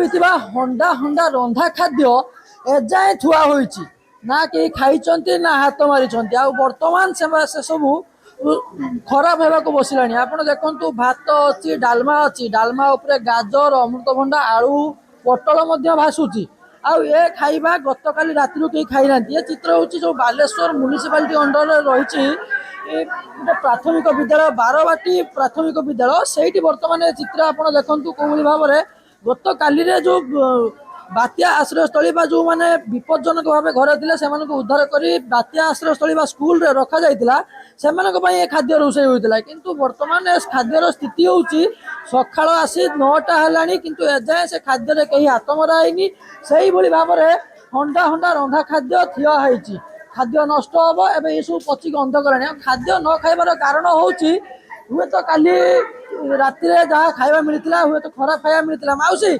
ହୋଇଥିବା ହଣ୍ଡା ହଣ୍ଡା ରନ୍ଧା ଖାଦ୍ୟ ଏଯାଏଁ ଥୁଆ ହୋଇଛି। ନା କେହି ଖାଇଛନ୍ତି, ନା ହାତ ମାରିଛନ୍ତି। ଆଉ ବର୍ତ୍ତମାନ ସେସବୁ ଖରାପ ହେବାକୁ ବସିଲାଣି। ଆପଣ ଦେଖନ୍ତୁ, ଭାତ ଅଛି, ଡାଲମା ଅଛି, ଡାଲମା ଉପରେ ଗାଜର, ଅମୃତଭଣ୍ଡା, ଆଳୁ, ପୋଟଳ ମଧ୍ୟ ଭାସୁଛି। ଆଉ ଏ ଖାଇବା ଗତକାଲି ରାତିରୁ କେହି ଖାଇନାହାନ୍ତି। ଏ ଚିତ୍ର ହେଉଛି ଯେଉଁ ବାଲେଶ୍ୱର ମ୍ୟୁନିସିପାଲିଟି ଅଣ୍ଡରରେ ରହିଛି ଏ ଗୋଟେ ପ୍ରାଥମିକ ବିଦ୍ୟାଳୟ, ବାରବାଟୀ ପ୍ରାଥମିକ ବିଦ୍ୟାଳୟ। ସେଇଠି ବର୍ତ୍ତମାନ ଏ ଚିତ୍ର ଆପଣ ଦେଖନ୍ତୁ, କେଉଁଭଳି ଭାବରେ ଗତକାଲିରେ ଯେଉଁ ବାତ୍ୟା ଆଶ୍ରୟସ୍ଥଳୀ ବା ଯେଉଁମାନେ ବିପଜ୍ଜନକ ଭାବେ ଘରେ ଥିଲେ, ସେମାନଙ୍କୁ ଉଦ୍ଧାର କରି ବାତ୍ୟା ଆଶ୍ରୟସ୍ଥଳୀ ବା ସ୍କୁଲରେ ରଖାଯାଇଥିଲା, ସେମାନଙ୍କ ପାଇଁ ଏ ଖାଦ୍ୟ ରୋଷେଇ ହୋଇଥିଲା। କିନ୍ତୁ ବର୍ତ୍ତମାନ ଏ ଖାଦ୍ୟର ସ୍ଥିତି ହେଉଛି, ସକାଳ ଆସି 9ଟା ହେଲାଣି, କିନ୍ତୁ ଏଯାଏଁ ସେ ଖାଦ୍ୟରେ କେହି ହାତ ମରା ହେଇନି। ସେଇଭଳି ଭାବରେ ହଣ୍ଡା ହଣ୍ଡା ରନ୍ଧା ଖାଦ୍ୟ ଥୁଆ ହେଇଛି। ଖାଦ୍ୟ ନଷ୍ଟ ହବ, ଏବେ ଏସବୁ ପଚିକି ଅନ୍ଧ କଲାଣି। ଆଉ ଖାଦ୍ୟ ନ ଖାଇବାର କାରଣ ହେଉଛି, ହୁଏତ କାଲି ରାତିରେ ଯାହା ଖାଇବା ମିଳିଥିଲା, ହୁଏତ ଖରାପ ଖାଇବା ମିଳିଥିଲା। ମାଉସୀ,